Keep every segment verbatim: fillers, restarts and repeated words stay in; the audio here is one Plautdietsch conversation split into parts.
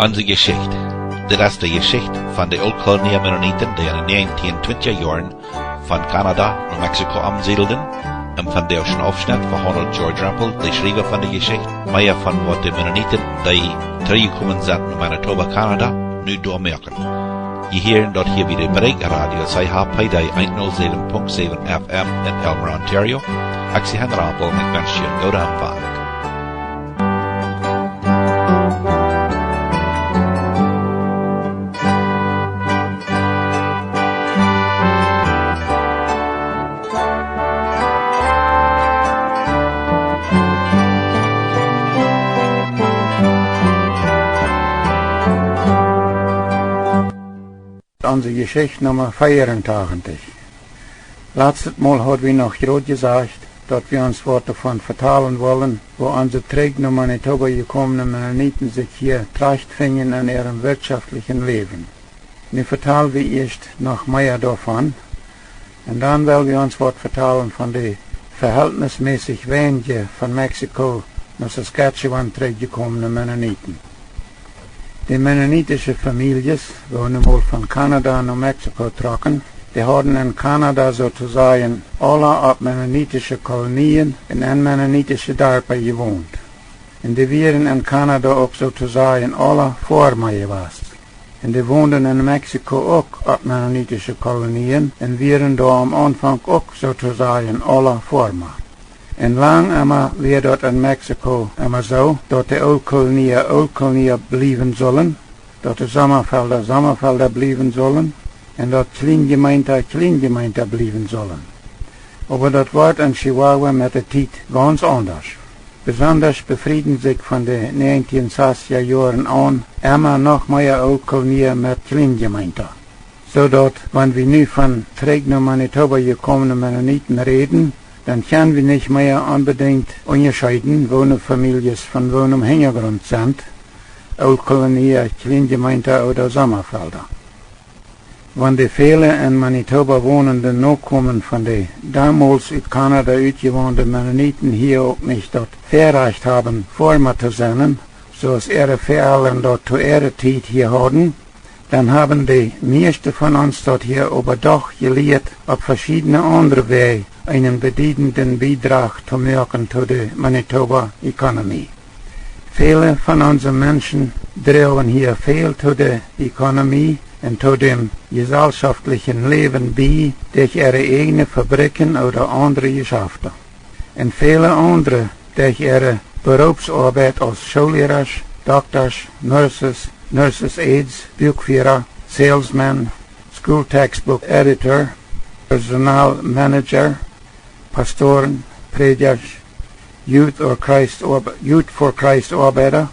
Onse Jeschicht. Dit es de Jeschicht von de Ooltkolonia Mennoniten, dee en de näajentieen twintja Joaren von Kanada no Mexiko omsiedelden, un von dän Aufschnett vehaundelt George Rempel, de Schriewa von de Jeschicht, mea von waut de Mennoniten, dee trigjjekomen sent no Manitoba, Kanada, nu doamoaken. Jie hieren daut hia bie de Bräkj Radio C H P D eent null säwen Punkt säwen F M en Aylmer, Ontario. Ekj sie Hein Rempel un ekj wensch junt een gooden Empfang. Onse Jeschicht Numma veeauntachentich. Latstet Mol haud wie noch jrod jesajcht, daut wie ons waut doavon vetalen wullen, woo onse trigj no Manitoba jekomne Mennoniten sikj hia trajchtfinjen en äarem wirtschoftlichen Läwen. Nu vetal wie ieescht noch mea doavon, un dan well wie ons waut vetalen von de vehältnismäßig weinje von Mexiko no Saskatchewan trigjjekomne Mennoniten. De mennonitische Famieljes, woo nu mol von Kanada no Mexiko trocken, dee hauden en Kanada soo to sajen aula opp mennonitische Kolonien un en mennonitische Darpa jewont. Un dee wieren en Kanada uk soo to sajen aula Foarma jewast. Un dee wonden en Mexiko uk opp mennonitische Kolonien un wieren doa aum Aunfank uk soo to sajen aula Foarma. Un lang emma wia daut en Mexiko emma soo, daut de Ooltkolonia Ooltkolonia bliewen sullen, daut de Sommafelda Sommafelda bliewen sullen, un daut Kjlienjemeenta Kjlienjemeenta bliewen sullen. Oba daut wort en Chihuahua met de Tiet gaunz aundasch. Besondasch befrieden sikj von de näajentieen sastja Joaren aun emma noch mea Ooltkolonia met Kjlienjemeenta. Soo daut, wan wie nu von trigj no Manitoba jekomne Mennoniten räden, dan kjenn wie nich mea onbedinjt unjascheeden, woone Famieljes von woonem Hinjagrunt sent, Ooltkolonia, Kjlienjemeenta ooda Sommafelda. Wan de väle en Manitoba wonende Nokomen von de domols ut Kanada utjewaundade Mennoniten hia uk nich daut Väarajcht haben, Foarma to sennen, soo aus äare Väaelren daut to äare Tiet hia hauden, dan haben de mieeschte von ons daut hia oba doch jelieet, opp veschiedne aundre Wäaj eenen bediedenden Biedrach to moaken to de Manitoba Economy. Väle von onse Menschen droagen hia väl to de Economy un to däm jeselschoftlichen Läwen bie, derch äare ieejne Fabrikjen ooda aundre Jeschafta. Un väle aundre derch äare Beroopsoabeit aus Schoollierasch, Doktasch, Nurses, Nurses Aides, Buakfiera, Salesman, School Textbook Editor, Personal Manager, Pastoren, Prädjasch, Youth or Christ Oab-, Youth for Christ Oabeida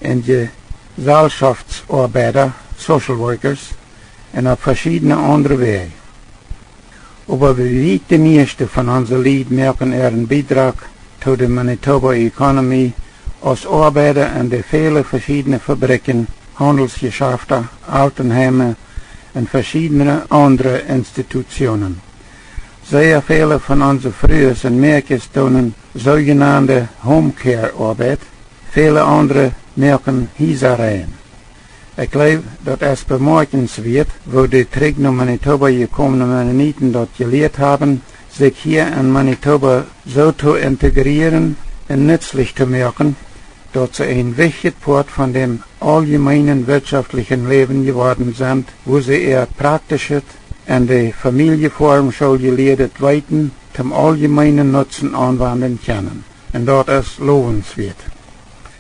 un Jeselschoftsoabeida, Social Workers, un opp veschiedne aundre Wäaj. Oba wiet de mieeschte von onse Lied moaken äaren Biedrach to de Manitoba Economy aus Oabeida en de väle veschiedne Fabrikjen, Haundelsjeschafta, Altenheime un veschiedne aundre Institutionen. Sea väle von onse Frues un Mäakjes doonen soojenande Home Care Oabeit, väle aundre moaken Hiesarien. Ekj jleew, daut es bemoakjenswieet, woo de trigj no Manitoba jekomne Mennoniten daut jelieet haben, sikj hia en Manitoba soo to integrieren un nutzlich to moaken, daut see een wichtjet Poat von däm auljemeenen wirtschoftlichen Läwen jeworden sent, wua see äa praktischet un de Famieljeform School jelieedet Weeten toom auljemeenen Nutzen aunwenden kjennen. Un daut es lowenswieet.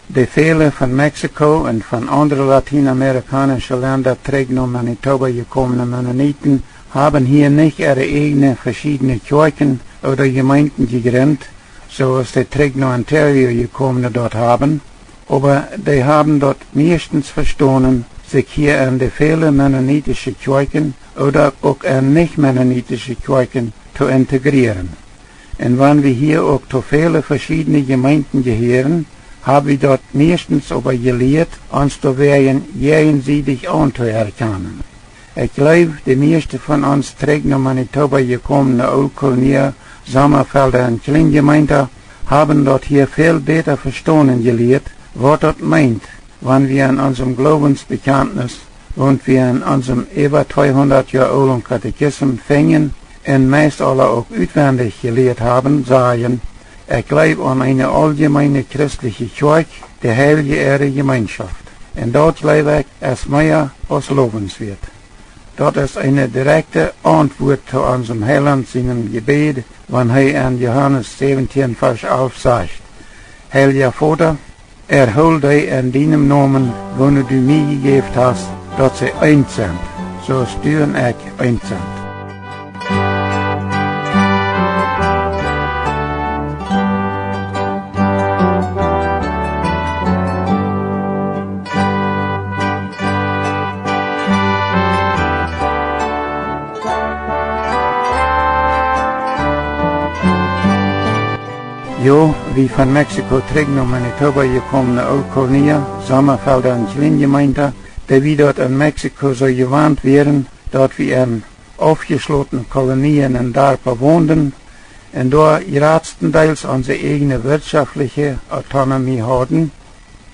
De väle von Mexiko un von aundre latienamerikaunische Lenda trigj no Manitoba jekomne Mennoniten haben hia nich äare ieejne veschiedne Kjoakjen ooda Jemeenten jejrint, soo aus de trigj no Ontario jekomne daut haben, oba dee haben daut mieeschtens vestonen, sikj hia en de väle mennonitische Kjoakjen ooda uk en nich-mennonitische Kjoakjen to integrieren. Un wan wie hia uk to väle veschiedne Jemeenten jehieren, hab wie daut mieeschtens oba jelieet, ons doawäajen jäajensiedich auntoerkjanen. Ekj jleew, de mieeschte von ons trigj no Manitoba jekomne Ooltkolonia, Sommafelda un Kjlienjemeenta haben daut hia väl bäta vestonen jelieet, waut daut meent, wan wie en onsem Gloowensbekjantnis, waut wie en onsem äwa tweehundat Joa oolen Katechism finjen un meist aula uk utwendich jelieet haben, sajen: "Ekj jleew aun eene auljemeene christliche Kjoakj, de Heilje äare Jemeenschoft." Un daut, jleew ekj, es mea aus lowenswieet. Daut es eene direkte Auntwuat to onsem Heilaunt sienem Jebäd, wan hee en Johanes säwentieen, Varsch alf sajcht: "Heilja Voda, erhool dee en dienem Nomen, woone du mie jejäft hast, daut see eent sent, soo aus du un ekj eent sent." Jo, wie von Mexiko trigj no Manitoba jekomne Ooltkolonia, Sommafelda un Kjleenjemeenta, dee wie daut en Mexiko soo jewant wieren, daut wie en aufjeschlotne Kolonien un Darpa wonden un doa jratstendeels onse ieejne wirtschaftliche Autonomie hauden.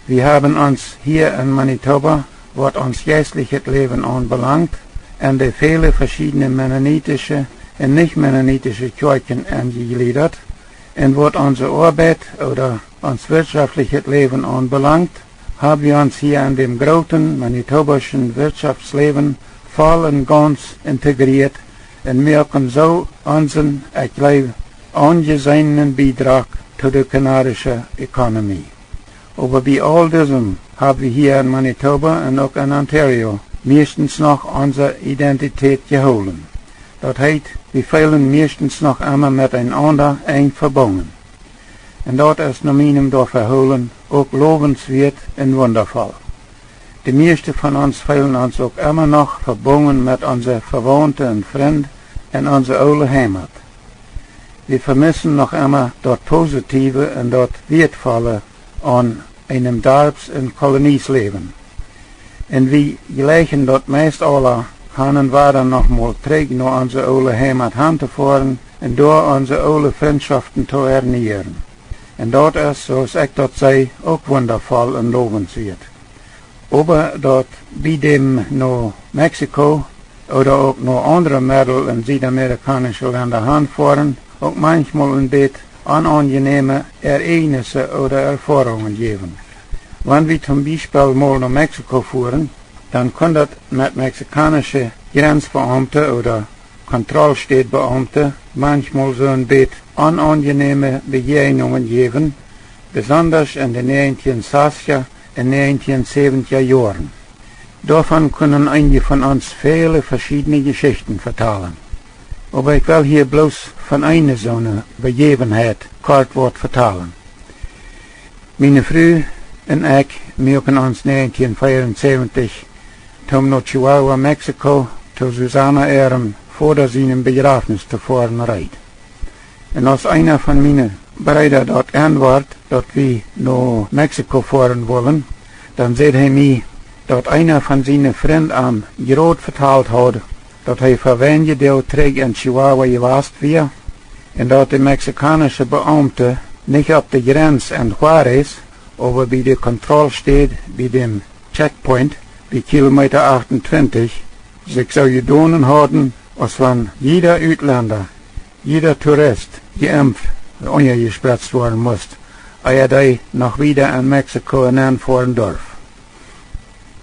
Wie haben ons hia en Manitoba, waut ons jeistlichet Läwen aunbelangt, en de väle veschiedne mennonitische un nich-mennonitische Kjoakjen enjejliedat, un waut onse Oabeit ooda ons wirtschaftlichet Läwen aunbelangt, hab wie ons hia en däm grooten manitobaschen Wirtschaftsläwen voll un gaunz integrieet un moaken soo onsen, ekj jleew, aunjeseenen Biedrach to de kanadische Ekonomie. Oba bie aul disem hab wie hia en Manitoba un uk en Ontario mieeschtens noch onse Identität jehoolen. Daut heet, wie feelen mieeschtens noch emma met eenaunda enj vebungen. Un daut es no mienem Doafäahoolen uk lowenswieet un wundavoll. De mieeschte von ons feelen ons uk emma noch vebungen met onse Vewaunte un Frind en onse oole Heimat. Wie vemissen noch emma daut Positiewe un daut Wieetvolle aun eenem Darps- un Koloniesläwen. Un wie jleichen daut meist aula, han un wada noch mol trigj no onse oole Heimat han to foaren un doa onse oole Frintschoften to ernieen. Un daut es, soo aus ekj daut see, uk wundavoll un lowenswieet. Oba daut bie däm no Mexiko ooda uk no aundre Meddel- un Südamerikaunische Lenda han foaren uk manchmol een bät onaunjenäme Ereignisse ooda Erfoarungen jäwen. Wan wie toom Biespel mol no Mexiko fuaren, dan kunn daut met mexikaunische Jrensbeaumte ooda Kontrollstädbeaumte manchmol soo een bät onaunjenäme Bejäajnungen jäwen, besondasch en de näajentieen sastja un näajentieen säwentja Joaren. Doavon kunnen eenje von ons väle veschiedne Jeschichten vetalen. Oba ekj well hia bloos von eene soone Bejäwenheit kort waut vetalen. Miene Fru un ekj muaken ons näajentieen veeaunsäwentich toom no Chihuahua, Mexiko, to Susana äarem Voda sienem Bejrafnis to foaren reed. Un aus eena von miene Breeda daut enwort, daut wie no Mexiko foaren wullen, dan säd hee mie, daut eena von siene Frind am jrod vetalt haud, daut hee fa weinje Doag trigj en Chihuahua jewast wia, un daut de mexikaunische Beaumte nich opp de Jrens en Juárez, oba bie de Kontrollstäd, bie däm Checkpoint, bie Kilometa achtuntwintich, sikj soo jedonen hauden, aus wan jieda Utlenda, jieda Turist jeimft, unjajesprezt woaren must, ea dee noch wieda en Mexiko nenfoaren durf.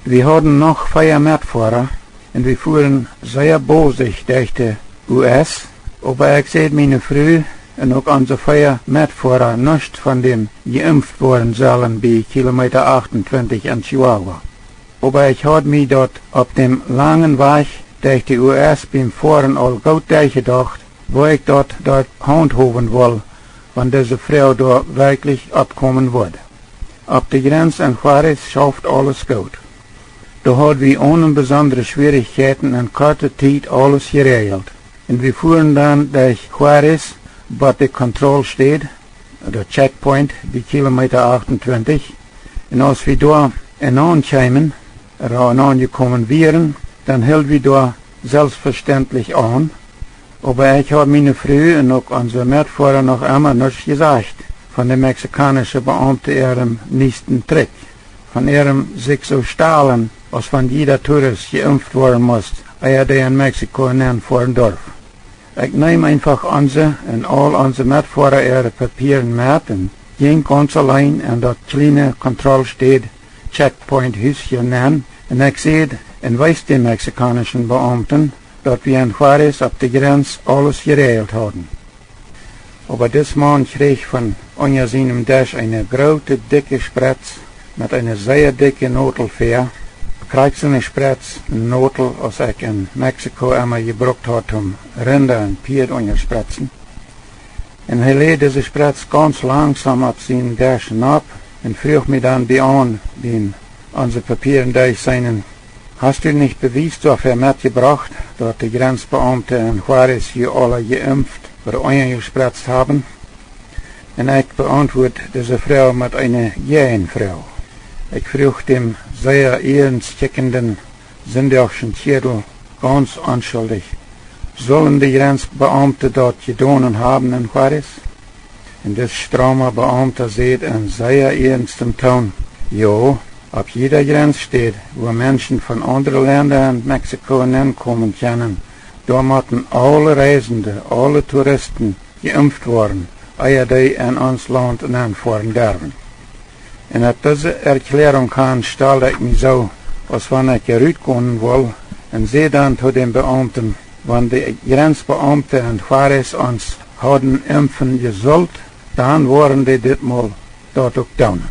Wie hauden noch vea Metfoara un wie fuaren sea bosich derch de U S, oba ekj säd miene Fru un uk onse vea Metfoara nuscht von däm jeimft woaren sellen bie Kilometa achtuntwintich en Chihuahua. Oba ekj haud mie daut opp däm langen Wajch derch de U S biem Foaren aul goot derchjedocht, woo ekj daut doa haunthowen wull, wan dise Froag doa werkjlich oppkomen wudd. Opp de Jrens en Juárez schauft aules goot. Doa haud wie one besondre Schwierichkjeiten en korte Tiet aules jeräajelt. Un wie fuaren dan derch Juárez bot de Kontrollstäd, de Checkpoint, bie Kilometa achtuntwintich. Un aus wie doa enaunkjeemen, ooda enaunjekomen wieren, dan hild wie doa selfstvestentlich aun. Oba ekj haud miene Fru un uk onse Metfoara noch emma nuscht jesajcht von de mexikaunische Beaumte äarem niesten Trikj. von äarem sikj soo stalen, aus wan jieda Turist jeimpft woaren must, ea dee en Mexiko nenfoaren durf. Ekj neem eenfach onse un aul onse Metfoara äare Papieren met un jinkj gaunz auleen en daut kjliene Kontrollstäd Checkpoint Hus nenn, un ekj säd un wees dän mexikaunischen Beaumten, daut wie en Juárez opp de Jrenz aules jeräajelt hauden. Oba dis Maun kjrieech von unja sienem Desch eene groote dikje Sprez met eene sea dikje Nodel väa, krakjt soone Sprez un Nodel aus ekj en Mexiko emma jebrukt haud toom Rinda un Pieed unjasprezen. Un hee läd dise Sprez gaunz langsom opp sienen Desch nopp un fruach mie dan bie aun, bie onse Papieren derchseenen: Hast du nich Bewies doafäa metjebrocht, daut de Jrenzbeaumte en Juárez hia aula jeimpft ooda unjasprezt haben? Un ekj beauntwuad dise Froag met eene Jäajenfroag. Ekj fruach däm sea iernst kjikjenden sindachschen Kjädel gaunz onschuldich: Sullen de Jrenzbeaumte daut jedonen haben en Juárez? Un dis strauma Beaumta säd en sea iernsten Toon: Jo, opp jieda Jrenzstäd, wua Menschen von aundre Lenda en Mexiko nenkomen kjennen, doa motten aule Reisende, aule Turisten jeimpft woaren, ea dee en ons Launt nenfoaren derwen. Un opp dise Erkjläarunk han stald ekj mie soo, aus wan ekj rutgonen wull, un säd dan to däm Beaumten: Wan de Jrenzbeaumte en Juárez ons hauden impfen jesullt, dan woaren dee ditmol daut uk doonen.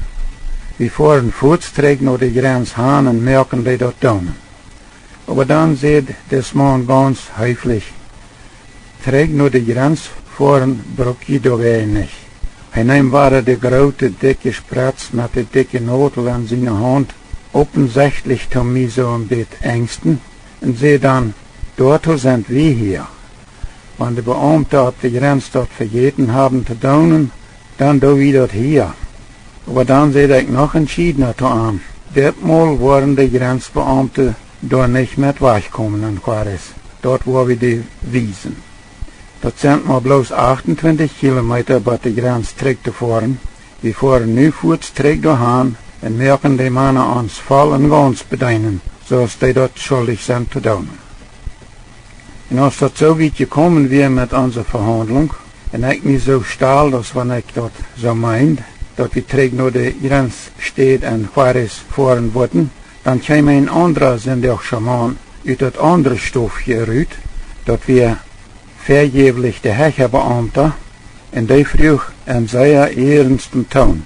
Wie foaren fuaz trigj no de Jrenz han un moaken dee daut doonen. Oba dan säd dis Maun gaunz heeflich: Trigj no de Jrenz foaren bruck jie doawäajen nich. Hee neem wada de groote dikje Sprez met de dikje Nodel en siene Haunt, opensechtlich toom mie soo een bät enjsten, un säd dan: Doatoo sent wie hia. Wan de Beaumte opp de Jrenz daut vejäten haben to doonen, dan doo wie daut hia. Oba dan säd ekj noch entschiedna to am: Ditmol woaren de Jrenzbeaumte doa nich met wajchkomen en Juárez. Daut woa wie dee wiesen. Daut sent mau bloos achtuntwintich Kilometa bat de Jrenz trigj to foaren. Wie foaren nu fuaz trigj doa han un moaken de Mana ons voll un gaunz bedeenen, soo aus dee daut schuldich sent to doonen. Un aus daut soo wiet jekomen wia met onse Vehaundlunk, un ekj mie soo stald, aus wan ekj daut soo meend, daut wie trigj no de Jrenzstäd en Juárez foaren wudden, dan kjeem een aundra sindachscha Maun ut daut aundre Stofje rut, daut wia vejäwlich de hecha Beaumta, un dee fruach en sea iernsten Toon: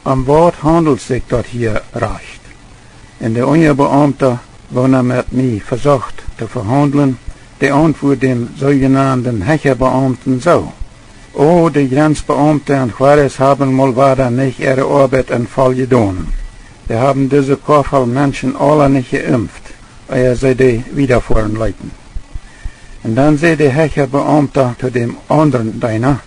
Om waut haundelt sikj daut hia rajcht? Un de unja Beaumta, woona met mie vesocht to vehaundlen, dee auntwuad däm soojenanden hecha Beaumten soo: O, de Jrenzbeaumte en Juárez haben mol wada nich äare Oabeit en voll jedonen. Dee haben dise Koa voll Menschen aula nich jeimpft, ea see dee wiedafoaren leeten. Un dan säd de hecha Beaumta to däm aundren Deena: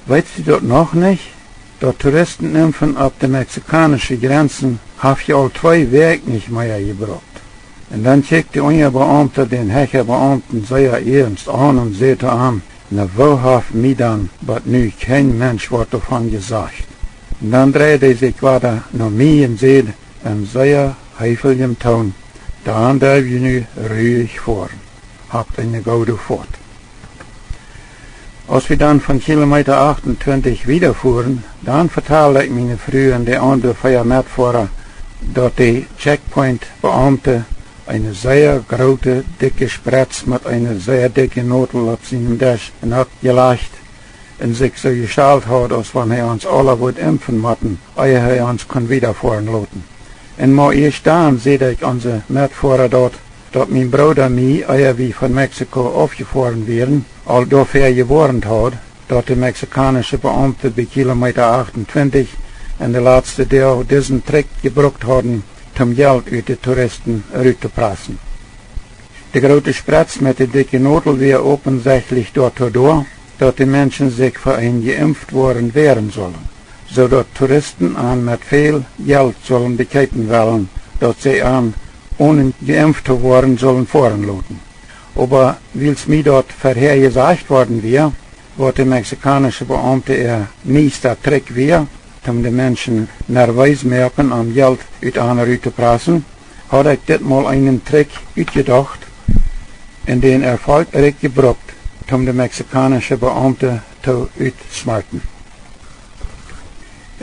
Weetst du daut noch nich? Daut Turistenimpfen opp de mexikaunische Jrenzen haft je aul twee Wäakj nich mea jebrukt. Un dan kjikjt de unja Beaumta dän hecha Beaumten sea iernst aun un säd to am: Na, woo haft mie dan bat nu kjeen Mensch waut doavon jesajcht? Un dan dreid hee sikj wada no mie un säd en sea heeflichem Toon: Dan derw jie nu ruich foaren. Habt eene goode Foat. Aus wie dan von Kilometa achtuntwintich wiedafuaren, dan vetald ekj miene Fru un de aundre vea Metfoara, daut de Checkpoint Beaumte eene sea groote dikje Sprez met eene sea dikje Nodel opp sienen Desch haud jelajcht un sikj soo jestalt haud, aus wan hee ons aula wudd impfen motten, ea hee ons kunn wiedafoaren loten. Un mau ieescht dan säd ekj onse Metfoara daut, daut mien Brooda mie, ea wie von Mexiko aufjefoaren wieren, aul doafäa jewoarnt haud, daut de mexikaunische Beaumte bie Kilometa achtuntwintich en de latste Doag disen Trikj jebrukt hauden, toom Jelt ut de Turisten ruttoprassen. De groote Sprez met de dikje Nodel wia opensechtlich doatoo doa, daut de Menschen sikj fa een jeimpft woaren wäaren sullen, soo daut Turisten an met väl Jelt sullen bekjeepen wellen, daut see an, onen jeimpft to woaren, sullen foaren loten. Oba wiels mie daut verhäa jesajcht worden wia, waut de mexikaunische Beaumte äa niesta Trikj wia, toom de Menschen nerwees moaken, om Jelt ut an rut to prassen, haud ekj dit Mol eenen Trick utjedocht un dän erfolgreich jebrukt, toom de mexikaunsche Beaumte to utsmarten.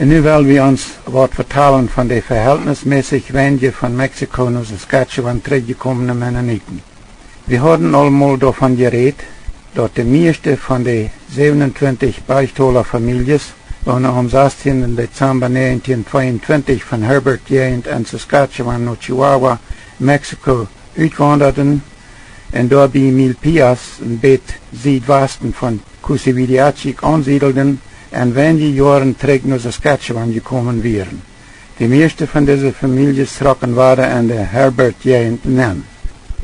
Un nu well wie ons waut vetalen von de verhältnismäßig weinje von Mexiko no Saskatchewan trigjjekomne Mennoniten. Wie hauden aul mol doavon jerät, daut de mieeschte von de säwenuntwintich Bergthola Famieljes, woone aum sastieenden Dezamba näajentien tweeuntwintich von Herbert Jäajent en Saskatchewan no Chihuahua, Mexiko, utwaundaden un doa bie Milpillas, een bät Siedwasten von Cusihuiriachi, aunsiedelden un weinje Joaren trigj no Saskatchewan jekomen wieren. De mieeschte von dise Famieljes trocken wada en de Herbert Jäajent nenn.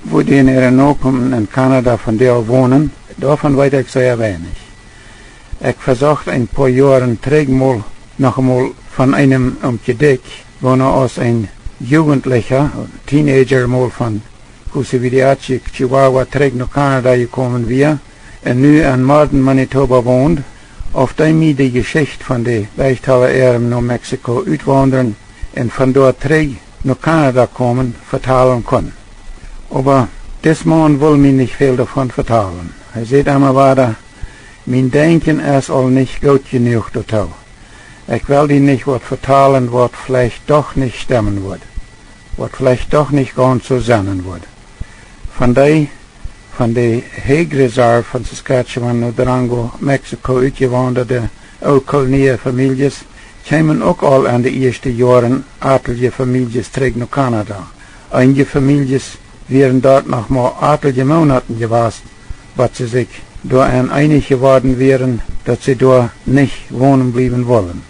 Wua dän äare Nokomen en Kanada vondoag wonen, doavon weet ekj sea weinich. Ekj vesocht een poa Joaren trigj mol noch emol von eenem Omtje Dikj, woona aus een Jugentlicha, Teenager, mol von Cusihuiriachi, Chihuahua, trigj no Kanada jekomen wia un nu en Morden, Manitoba wont, auf dee mie de Jeschicht von de Bergthola äarem no Mexiko utwaundren un von doa trigj no Kanada komen vetalen kunn. Oba dis Maun wull mie nich väl doavon vetalen. Hee säd emma wada: "Mien Denkjen es aul nich goot jenuach doatoo. Ekj well die nich waut vetalen, waut veleicht doch nich stemmen wudd, waut veleicht doch nich gaunz soo sennen wudd." Von dee von de Hague Reserve von Saskatchewan no Durango, Mexiko utjewaundade Ooltkolonia Famieljes kjeemen uk aul en de ieeschte Joaren atelje Famieljes trigj no Kanada. Eenje Famieljes wieren doa noch mau atelje Moonaten jewast, bat see sikj doa en eenich jeworden wieren, daut see doa nich wonen bliewen wullen.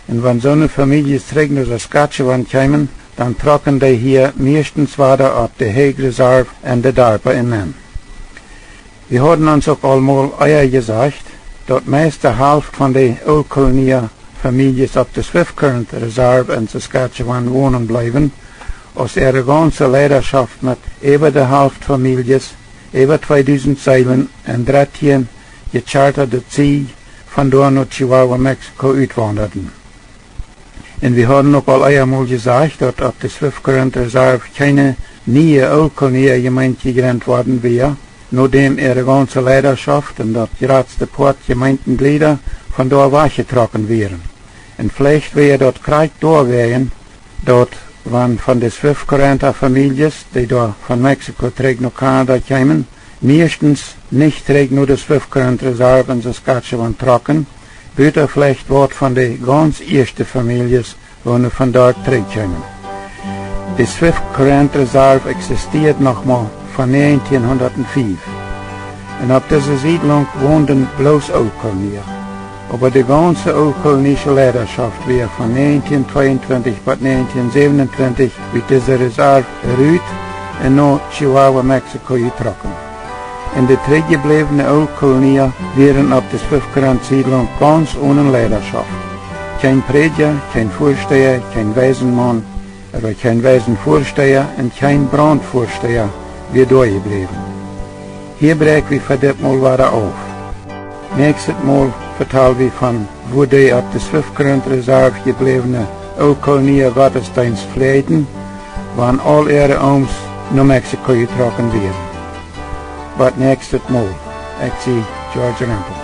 Un wan soone Famieljes trigj no Saskatchewan kjeemen, dan trocken dee hia mieeschtens wada opp de Hague Reserve en de Darpa nenn. Wie hauden ons uk aul mol ea jesajcht, daut meist de Halft von de Ooltkolonia Famieljes opp de Swift Current Reserve en Saskatchewan wonen bleewen, aus äare gaunze Leidaschoft met äwa de Halft Famieljes, äwa tweedusent Seelen un dartieen jechartade Zieej von doa no Chihuahua, Mexiko utwaundaden. Un wie hauden uk aul ea mol jesajcht, daut opp de Swift Current Reserve kjeene niee Ooltkolonia Jemeent jejrint worden wia, nodäm äare gaunze Leidaschoft un daut jratste Poat Jemeentenjlieda von doa wajchjetrocken wieren. Un veleicht wia daut krakjt doawäajen, daut wan von de Swift Currenta Famieljes, dee doa von Mexiko trigj no Kanada kjeemen, mieeschtens nich trigj no de Swift Current Reserve en Saskatchewan trocken, buta veleicht waut von de gaunz ieeschte Famieljes, woone von doa trigj kjeemen. De Swift Current Reserve eksistieed noch mau von näajentieen hundat fief. Un opp dise Siedlunk wonden bloos Ooltkolonia. Oba de gaunze ooltkolonische Leidaschoft wia von näajentieen tweeuntwintich bat näajentieen säwenuntwintich ut dise Reserve rut un no Chihuahua, Mexiko jetrocken. Un de trigjjebläwne Ooltkolonia wieren opp de Swift Current Siedlunk gaunz one Leidaschoft. Kjeen Prädja, kjeen Väasteha, kjeen Weisenmaun, oba kjeen Weisenväasteha un kjeen Brauntväasteha wia doa jebläwen. Hia bräakj wie fa dit Mol wada auf. Näakjstet Mol vetal wie von woo dee opp de Swift Current Reserve jebläwne Ooltkolonia Gottesdeenst fläajden, wan aul äare Ooms no Mexiko jetrocken wieren. Bat näakjstet Mol, ekj sie George Rempel.